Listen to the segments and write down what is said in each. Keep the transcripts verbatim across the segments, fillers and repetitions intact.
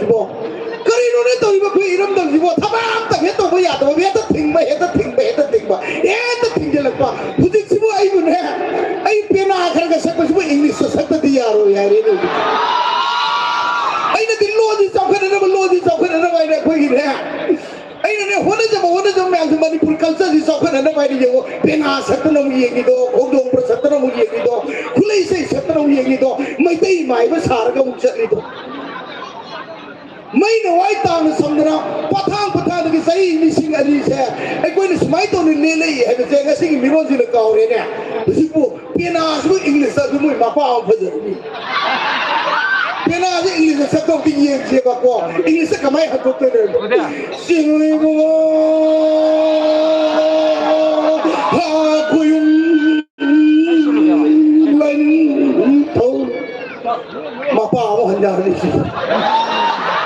ꯀꯔꯤꯅꯣꯅꯦ ꯇꯧꯔꯤꯕ ꯑꯩꯈꯣꯏ ꯏꯔꯝꯗꯝꯁꯤꯕꯣ? ꯊꯕꯛ ꯑꯝꯇ ꯍꯦꯛ ꯇꯧꯕ ꯌꯥꯗꯕ, ꯍꯦꯛꯇ ꯊꯤꯡꯕ, ꯍꯦꯛꯇ ꯊꯤꯡꯕ, ꯍꯦꯛꯇ ꯊꯤꯡꯕ, ꯍꯦꯛꯇ ꯊꯤꯡꯖꯤꯜꯂꯛꯄ꯫ ꯍꯧꯖꯤꯛꯁꯤꯕꯨ ꯑꯩꯕꯨꯅꯦ, ꯑꯩ ꯄꯦꯅꯥ ꯈꯔ ꯈꯔ ꯁꯛꯄꯁꯤꯕꯨ ꯏꯪꯂꯤꯁꯇ ꯁꯛꯇꯗꯤ ꯌꯥꯔꯣꯏ ꯍꯥꯏꯔꯦꯅꯦ ꯍꯧꯖꯤꯛ꯫ ꯑꯩꯅꯗꯤ ꯂꯣꯟꯁꯤ ꯆꯥꯎꯈꯠꯅꯅꯕ, ꯂꯣꯟꯁꯤ ꯆꯥꯎꯈꯠꯅꯅꯕ ꯍꯥꯏꯅ ꯑꯩꯈꯣꯏꯒꯤꯅꯦ, ꯑꯩꯅꯅꯦ ꯍꯣꯠꯅꯖꯕ, ꯍꯣꯠꯅꯖꯕ ꯃꯌꯥꯝꯁꯦ ꯃꯅꯤꯄꯨꯔ ꯀꯜꯆꯔꯁꯤ ꯆꯥꯎꯈꯠꯅꯅꯕ ꯍꯥꯏꯅ ꯌꯦꯡꯉꯣ, ꯄꯦꯅꯥ ꯁꯛꯇꯅ ꯑꯃꯨꯛ ꯌꯦꯡꯉꯤꯗꯣ, ꯈꯣꯡꯖꯣꯝ ꯄ꯭ꯔ ꯁꯛꯇꯅ ꯑꯃꯨꯛ ꯌꯦꯡꯉꯤꯗꯣ, ꯈꯨꯠꯂꯩ ꯏꯁꯩ ꯁꯛꯇꯅ ꯑꯃꯨꯛ ꯌꯦꯡꯉꯤꯗꯣ, ꯃꯩꯇꯩ ꯃꯥꯏꯕ ꯁꯥꯔꯒ ꯑꯃꯨꯛ ꯆꯠꯂꯤꯗꯣ꯫ ꯃꯩꯅ ꯋꯥꯏ ꯇꯥꯅ ꯁꯝꯗꯅ ꯄꯊꯥꯡ ꯄꯊꯥꯗꯒꯤ ꯆꯍꯤ ꯂꯤꯁꯤꯡ ꯑꯅꯤꯁꯦ ꯑꯩꯈꯣꯏꯅ ꯁꯨꯃꯥꯏꯅ ꯇꯧꯅ ꯂꯦꯜꯂꯛꯏ ꯍꯥꯏꯕꯁꯦ ꯉꯁꯤꯒꯤ ꯃꯤꯔꯣꯟꯁꯤꯅ ꯀꯥꯎꯔꯦꯅꯦ꯫ ꯍꯧꯖꯤꯛꯄꯨ ꯄꯦꯅꯥꯁꯤꯕꯨ ꯏꯪꯂꯤꯁꯇ ꯑꯗꯨ ꯃꯣꯏ ꯃꯄꯥ ꯑꯃ ꯐꯖꯔꯅꯤ꯫ ꯄꯦꯅꯥꯁꯦ ꯏꯪꯂꯤꯁꯇ ꯁꯛꯇꯧꯗꯤ ꯌꯦꯡꯁꯦꯕꯀꯣ꯫ ꯏꯪꯂꯤꯁꯇ ꯀꯃꯥꯏꯅ ꯍꯟꯗꯣꯛꯇꯣꯏꯅꯣ? ꯆꯤꯡꯂꯩꯕꯨꯡꯉꯣ ꯍꯥꯈꯣꯌꯨꯝ ꯂꯥꯏꯅꯤꯡꯊꯧ꯫ ꯃꯄꯥ ꯑꯃ ꯍꯟꯖꯔꯅꯤ ꯁꯤ꯫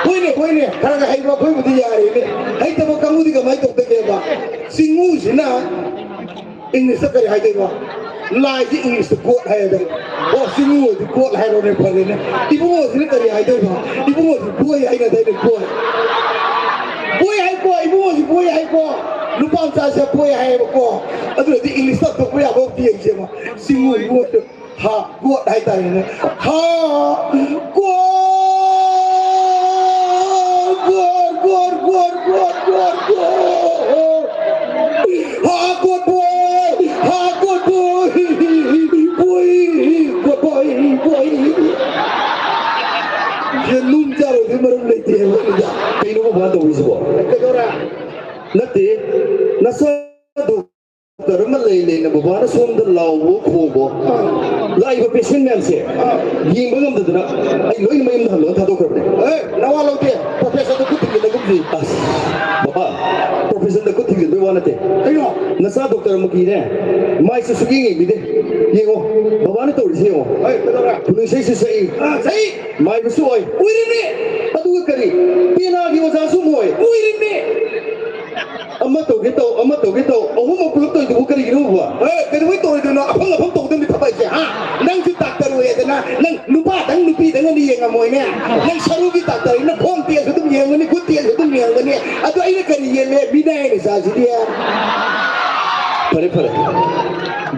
ꯍꯣꯏꯅꯦ, ꯍꯣꯏꯅꯦ, ꯈꯔ ꯈꯔ ꯍꯩꯕ ꯑꯩꯈꯣꯏꯕꯨꯗꯤ ꯌꯥꯔꯦꯅꯦ꯫ ꯍꯩꯇꯕ ꯀꯥꯡꯕꯨꯗꯤ ꯀꯃꯥꯏꯅ ꯇꯧꯗꯒꯦꯕ? ꯆꯤꯡꯉꯨꯁꯤꯅ ꯏꯪꯂꯤꯁꯇ ꯀꯔꯤ ꯍꯥꯏꯗꯣꯏꯕ? ꯂꯥꯏꯁꯤ ꯏꯪꯂꯤꯁꯇ ꯒꯣꯗ ꯍꯥꯏꯔꯗꯅ꯫ ꯑꯣ, ꯆꯤꯡꯉꯨ ꯑꯣꯏꯗꯤ ꯒꯣꯗ ꯍꯥꯏꯔꯣꯅꯦ, ꯐꯔꯦꯅꯦ꯫ ꯏꯕꯨꯡꯉꯣꯁꯤꯅ ꯀꯔꯤ ꯍꯥꯏꯗꯣꯏꯕ? ꯏꯕꯨꯡꯉꯣꯁꯤ ꯕꯣꯏ ꯍꯥꯏꯅꯗꯥꯏꯅꯦ, ꯕꯣꯏ꯫ ꯕꯣꯏ ꯍꯥꯏꯀꯣ, ꯏꯕꯨꯡꯉꯣꯁꯤ ꯕꯣꯏ ꯍꯥꯏꯀꯣ꯫ ꯅꯨꯄꯥ ꯃꯆꯥꯁꯦ ꯕꯣꯏ ꯍꯥꯏꯌꯦꯕꯀꯣ꯫ ꯑꯗꯨꯅꯗꯤ ꯏꯪꯂꯤꯁꯇ ꯍꯟꯗꯣꯛꯄ ꯌꯥꯕ ꯑꯝꯇ ꯌꯦꯡꯁꯦꯕ꯫ ꯆꯤꯡꯉꯨ ꯏꯕꯨꯡꯉꯣꯁꯦ꯫ ꯍꯥ ꯒꯣꯗ ꯍꯥꯏꯇꯥꯔꯦꯅꯦ꯫ ꯍꯥ ꯒꯣꯗ, ꯒꯣꯗ, ꯒꯣꯗ꯫ ꯍꯥ ꯒꯣꯗ ꯕꯣꯏ, ꯍꯥ ꯒꯣꯗ ꯕꯣꯏ, ꯕꯣꯏ, ꯒꯣꯗ ꯕꯣꯏ, ꯕꯣꯏ꯫ ꯌꯦꯟ ꯅꯨꯡ ꯆꯥꯔꯣꯏꯗꯣꯏ ꯃꯔꯝ ꯂꯩꯇꯦ ꯍꯥꯏꯕꯅꯤꯗ꯫ ꯀꯩꯅꯣ ꯕꯕꯥ ꯇꯧꯔꯤꯁꯤꯕꯣ? ꯀꯩꯗꯧꯔꯦ? ꯅꯠꯇꯦ, ꯅꯆꯥꯗꯣ ꯗꯣꯛꯇꯔ ꯑꯃ ꯂꯩ ꯂꯩꯅ ꯕꯕꯥꯅ ꯁꯣꯝꯗ ꯂꯥꯎꯕ ꯈꯣꯡꯕ, ꯂꯥꯛꯏꯕ ꯄꯦꯁꯦꯟ ꯃꯌꯥꯝꯁꯦ ꯌꯦꯡꯕ ꯉꯝꯗꯗꯅ ꯑꯩ ꯂꯣꯏꯅ ꯃꯌꯨꯝꯗ ꯍꯜꯂꯣꯅ ꯊꯥꯗꯣꯛꯈ꯭ꯔꯕꯅꯦ꯫ ꯑꯦ, ꯅꯋꯥ ꯂꯧꯗꯦ, ꯄ꯭ꯔꯣꯐꯦꯁꯔꯗ ꯈꯨꯠ ꯊꯤꯡꯖꯤꯜꯂꯒꯨꯝꯁꯤ꯫ ꯑꯁ, ꯕꯕꯥ, ꯄ꯭ꯔꯣꯐꯦꯁꯔꯗ ꯈꯨꯠ ꯊꯤꯡꯖꯤꯟꯕꯩ ꯋꯥ ꯅꯠꯇꯦ꯫ ꯀꯩꯅꯣ? ꯅꯆꯥ ꯗꯣꯛꯇꯔ ꯑꯃꯒꯤꯅꯦ, ꯃꯥꯏꯁꯦ ꯁꯨꯛꯌꯦꯡ ꯌꯦꯡꯕꯤꯗꯦ꯫ ꯌꯦꯡꯉꯣ, ꯕꯕꯥꯅ ꯇꯧꯔꯤꯁꯦ ꯌꯦꯡꯉꯣ꯫ ꯍꯣꯏ, ꯀꯩꯗꯧꯔꯦ? ꯈꯨꯅꯨꯡ ꯏꯁꯩꯁꯨ ꯁꯛꯏ꯫ ꯑꯥ, ꯁꯛꯏ꯫ ꯃꯥꯏꯕꯁꯨ ꯑꯣꯏ꯫ ꯑꯣꯏꯔꯤꯕꯅꯤ꯫ ꯑꯗꯨꯒ ꯀꯔꯤ? ꯄꯦꯅꯥꯒꯤ ꯑꯣꯖꯥꯁꯨ ꯑꯃꯨꯛ ꯑꯣꯏ꯫ ꯑꯣꯏꯔꯤꯕꯅꯤ꯫ ꯑꯃ ꯇꯧꯒꯦ ꯇꯧ, ꯑꯃ ꯇꯧꯒꯦ ꯇꯧ, ꯑꯍꯨꯝꯃꯛ ꯄꯨꯂꯞ ꯇꯧꯔꯤꯗꯨꯕꯨ ꯀꯔꯤꯒꯤꯅꯣ, ꯕꯕꯥ? ꯑꯦ, ꯀꯩꯗꯧꯕꯩ ꯇꯧꯔꯣꯏꯗꯣꯏꯅꯣ? ꯑꯐꯪ ꯑꯐꯪ ꯇꯧꯒꯗꯕꯅꯤ ꯊꯕꯛꯁꯦ, ꯍꯥ? ꯅꯪꯁꯨ ꯗꯥꯛꯇꯔ ꯑꯣꯏꯌꯦꯗꯅ, ꯅꯪ ꯅꯨꯄꯥꯗꯪ ꯅꯨꯄꯤꯗꯪ ꯑꯅꯤ ꯌꯦꯡ ꯌꯦꯡꯉꯝꯃꯣꯏꯅꯦ꯫ ꯅꯪ ꯁꯔꯨꯒꯤ ꯗꯥꯛꯇꯔꯅꯤꯅ ꯈꯣꯡ ꯇꯦꯁꯁꯨ ꯑꯗꯨꯝ ꯌꯦꯡꯒꯅꯤ, ꯈꯨꯠ ꯇꯦꯁꯁꯨ ꯑꯗꯨꯝ ꯌꯦꯡꯒꯅꯤ꯫ ꯑꯗꯣ ꯑꯩꯅ ꯀꯔꯤ ꯌꯦꯡꯂꯦ? ꯃꯤꯅꯥꯏꯅ ꯆꯥꯁꯤꯗꯤ꯫ ꯐꯔꯦ, ꯐꯔꯦ꯫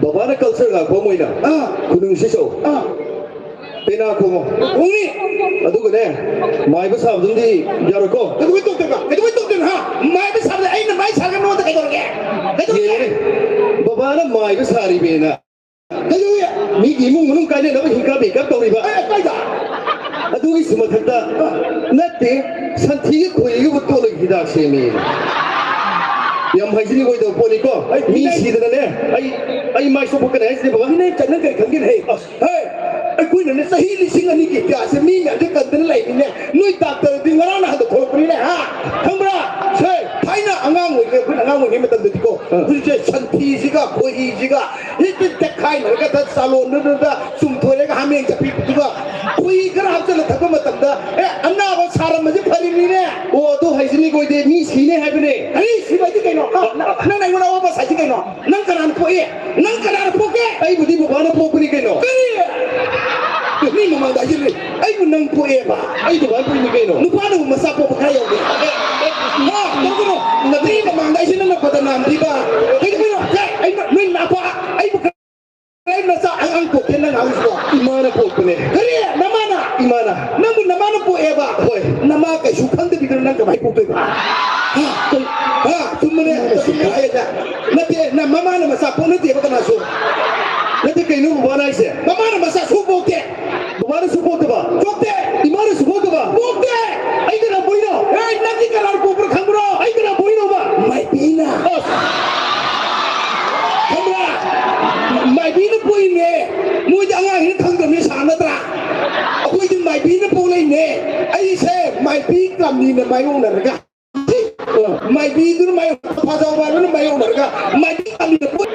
ꯕꯕꯥꯅ ꯀꯜꯆꯔ ꯉꯥꯛꯄ ꯑꯃ ꯑꯣꯏꯅ ꯑꯥ꯫ ꯈꯨꯅꯨꯡꯁꯤ ꯆꯧ꯫ ꯑꯥ꯫ ꯄꯦꯅꯥ ꯈꯣꯡꯉꯣ꯫ ꯈꯣꯡꯅꯤ꯫ ꯑꯗꯨꯒꯅꯦ, ꯃꯥꯏꯕ ꯁꯥꯕꯗꯨꯝꯗꯤ ꯌꯥꯔꯣꯏꯀꯣ꯫ ꯀꯩꯗꯧꯕꯩ ꯇꯣꯛꯇꯣꯏꯕ? ꯀꯩꯗꯧꯕꯩ ꯇꯣꯛꯇꯣꯏꯅꯣ, ꯍꯥ? ꯃꯥꯏꯕ ꯁꯥꯕꯗ ꯑꯩꯅ ꯃꯥꯏ ꯁꯥꯔꯒ ꯅꯉꯣꯟꯗ ꯀꯩꯗꯧꯔꯒꯦ? ꯀꯩꯗꯧꯔꯒꯦ? ꯌꯦꯡꯉꯨꯅꯦ, ꯕꯕꯥꯅ ꯃꯥꯏꯕ ꯁꯥꯔꯤꯕꯦꯅ꯫ ꯀꯩꯗꯧꯔꯒꯦ? ꯃꯤꯒꯤ ꯏꯃꯨꯡ ꯃꯅꯨꯡ ꯀꯥꯏꯅꯅꯕ ꯍꯤꯡꯀꯥ ꯃꯤꯀꯥ ꯇꯧꯔꯤꯕ꯫ ꯑꯦ, ꯀꯥꯏꯗ? ꯑꯗꯨꯒꯤꯁꯨ ꯃꯊꯛꯇ, ꯅꯠꯇꯦ, ꯁꯟꯊꯤꯒ ꯈꯣꯏꯍꯤꯒꯕꯨ ꯇꯣꯠꯂꯒ ꯍꯤꯗꯥꯛ ꯁꯦꯝꯃꯤ꯫ ꯌꯥꯝ ꯍꯥꯏꯖꯅꯤꯡ ꯑꯣꯏꯗꯕ ꯄꯣꯠꯅꯤꯀꯣ꯫ ꯑꯩ ꯃꯤ ꯁꯤꯗꯅꯅꯦ, ꯑꯩ, ꯑꯩ ꯃꯥꯏ ꯆꯣꯝꯄꯛꯀꯅꯤ ꯍꯥꯏꯁꯤꯅꯤ ꯕꯕꯥ꯫ ꯃꯤꯅ ꯆꯠꯅ ꯀꯔꯤ ꯈꯪꯒꯦꯅꯦ? ꯑꯁ, ꯍꯦ, ꯑꯩꯈꯣꯏꯅꯅꯦ ꯆꯍꯤ ꯂꯤꯁꯤꯡ ꯑꯅꯤꯒꯤ ꯏꯇꯤꯍꯥꯁꯁꯦ ꯃꯤ ꯃꯌꯥꯝꯁꯦ ꯀꯟꯗꯅ ꯂꯩꯔꯤꯅꯦ꯫ ꯅꯣꯏ ꯗꯥꯛꯇꯔꯗꯤ ꯉꯔꯥꯡ ꯅꯍꯥꯟꯗ ꯊꯣꯛꯂꯛꯄꯅꯤꯅꯦ, ꯍꯥ? ꯈꯪꯕ꯭ꯔꯥ? ꯁꯦ, ꯊꯥꯏꯅ ꯑꯉꯥꯡ ꯑꯣꯏꯔꯤꯉꯩ, ꯑꯩꯈꯣꯏꯅ ꯑꯉꯥꯡ ꯑꯣꯏꯔꯤꯉꯩ ꯃꯇꯝꯗꯗꯤꯀꯣ, ꯑ꯫ ꯍꯧꯖꯤꯛꯁꯦ ꯁꯟꯊꯤꯁꯤꯒ ꯈꯣꯏꯍꯤꯁꯤꯒ ꯍꯦꯛꯇ ꯇꯛꯈꯥꯏꯅꯔꯒ ꯆꯥꯂꯣꯟꯗꯨꯗ ꯆꯨꯝꯊꯣꯏꯔꯒ ꯍꯥꯃꯦꯡ ꯆꯥꯄꯤꯗꯨꯒ ꯈꯣꯏꯍꯤ ꯈꯔ ꯍꯥꯞꯆꯜꯂ ꯊꯛꯄ ꯃꯇꯝꯗ, ꯑꯦ, ꯑꯅꯥꯕ ꯁꯥꯔꯝꯕꯁꯦ ꯐꯔꯤꯕꯅꯤꯅꯦ꯫ ꯑꯣ, ꯑꯗꯨ ꯍꯥꯏꯖꯅꯤꯡ ꯑꯣꯏꯗꯦ, ꯃꯤ ꯁꯤꯅꯦ ꯍꯥꯏꯕꯅꯦ꯫ ꯑꯩ ꯁꯤꯕ ꯍꯥꯏꯗꯤ ꯀꯩꯅꯣ? ꯍꯥ? ꯅꯪ, ꯅꯪꯅ ꯑꯩꯉꯣꯟꯗ ꯑꯋꯥꯕ ꯁꯥꯏꯁꯤ ꯀꯩꯅꯣ? ꯅꯪ ꯀꯅꯥꯅ ꯄꯣꯛꯏ? ꯅꯪ ꯀꯅꯥꯅ ꯄꯣꯛꯀꯦ? ꯑꯩꯕꯨꯗꯤ ꯕꯕꯥꯅ ꯄꯣꯛꯄꯅꯤ ꯀꯩꯅꯣ꯫ ꯀꯔꯤ? ꯃꯤ ꯃꯃꯥꯡꯗ ꯍꯥꯏꯖꯤꯜꯂꯤ꯫ ꯑꯩꯕꯨ ꯅꯪ ꯄꯣꯛꯑꯦꯕ꯫ ꯑꯩ ꯕꯕꯥꯅ ꯄꯣꯛꯏꯅꯤ ꯀꯩꯅꯣ꯫ ꯅꯨꯄꯥꯅꯕꯨ ꯃꯆꯥ ꯄꯣꯛꯄ ꯈꯔ ꯌꯥꯎꯗꯦ꯫ ꯍꯥ? ꯇꯧꯒꯅꯨ꯫ ꯅꯨꯄꯤ ꯃꯃꯥꯡꯗ ꯑꯩꯁꯦ ꯅꯪꯅ ꯕꯗꯅꯥꯝ ꯄꯤꯕ꯫ ꯀꯩꯗꯧꯕꯩꯅꯣ? ꯍꯦ, ꯑꯩ ꯅ-, ꯅꯣꯏ ꯅꯥꯄꯥ, ꯑꯩꯕꯨ ꯀꯔꯤ ꯅꯆꯥ ꯑꯉꯥꯡ ꯄꯣꯛꯀꯦ ꯅꯪ ꯍꯥꯏꯁꯤꯕꯣ? ꯏꯃꯥꯅ ꯄꯣꯛꯄꯅꯦ꯫ ꯀꯔꯤ? ꯅꯃꯥꯅ? ꯏꯃꯥꯅ꯫ ꯅꯪꯕꯨ ꯅꯃꯥꯅ ꯄꯣꯛꯑꯦꯕ? ꯍꯣꯏ꯫ ꯅꯃꯥ ꯀꯩꯁꯨ ꯈꯪꯗꯕꯤꯗ ꯅꯪ ꯀꯃꯥꯏꯅ ꯄꯣꯛꯇꯣꯏꯕ? ꯍꯥ? ꯀꯩ? ꯍꯥ? ꯆꯨꯝꯕꯅꯦ꯫ ꯏꯃꯥꯅ ꯆꯨꯝꯃꯦ ꯁꯨꯡꯄꯣꯛ ꯍꯥꯏꯌꯦꯗ꯫ ꯅꯠꯇꯦ, ꯅꯃꯥꯅ ꯃꯆꯥ ꯄꯣꯛꯅꯗꯦꯕ ꯀꯅꯥꯁꯨ꯫ ꯅꯠꯇꯦ, ꯀꯩꯅꯣ ꯕꯕꯥꯅ ꯍꯥꯏꯁꯦ? ꯃꯃꯥꯅ ꯃꯆꯥ ꯁꯨꯡꯄꯣꯛ ꯄꯣꯛꯇꯦ꯫ ꯕꯕꯥꯅ ꯁꯨꯡꯄꯣꯛꯇꯕ? ꯄꯣꯛꯇꯦ꯫ ꯏꯃꯥꯅ ꯁꯨꯡꯄꯣꯛꯇꯕ? ꯄꯣꯛꯇꯦ꯫ ꯑꯩ ꯀꯅꯥ ꯄꯣꯛꯏꯅꯣ? ꯑꯦ, ꯅꯪꯗꯤ ꯀꯅꯥꯅ ꯄꯣꯛꯄꯅꯣ ꯈꯪꯕ꯭ꯔꯣ? ꯑꯩ ꯀꯅꯥ ꯄꯣꯛꯏꯅꯣꯕ? ꯃꯥꯏꯕꯤꯅ꯫ ꯑꯁ! ꯈꯪꯕ꯭ꯔꯥ? ꯃꯥꯏꯕꯤꯅ ꯄꯣꯛꯏꯅꯦ꯫ ꯃꯣꯏꯗꯤ ꯑꯉꯥꯡꯁꯤꯅ ꯈꯪꯗꯕꯅꯤ ꯁꯥ ꯅꯠꯇ꯭ꯔꯥ? ꯑꯩꯈꯣꯏꯗꯤ ꯃꯥꯏꯕꯤꯅ ꯄꯣꯛꯂꯛꯏꯅꯦ꯫ ꯑꯩꯁꯦ ꯃꯥꯏꯕꯤ ꯀꯥꯃꯤꯅ ꯃꯥꯏꯌꯣꯛꯅꯔꯒ ꯃꯥꯏꯕꯤꯗꯨꯅ ꯃꯥꯏ-, ꯐꯥꯖꯥꯎ ꯃꯥꯏꯕꯅ ꯃꯥꯏꯌꯣꯛꯅꯔꯒ ꯃꯥꯏꯕꯤ ꯄꯥꯝꯃꯤꯗ ꯄꯣꯠ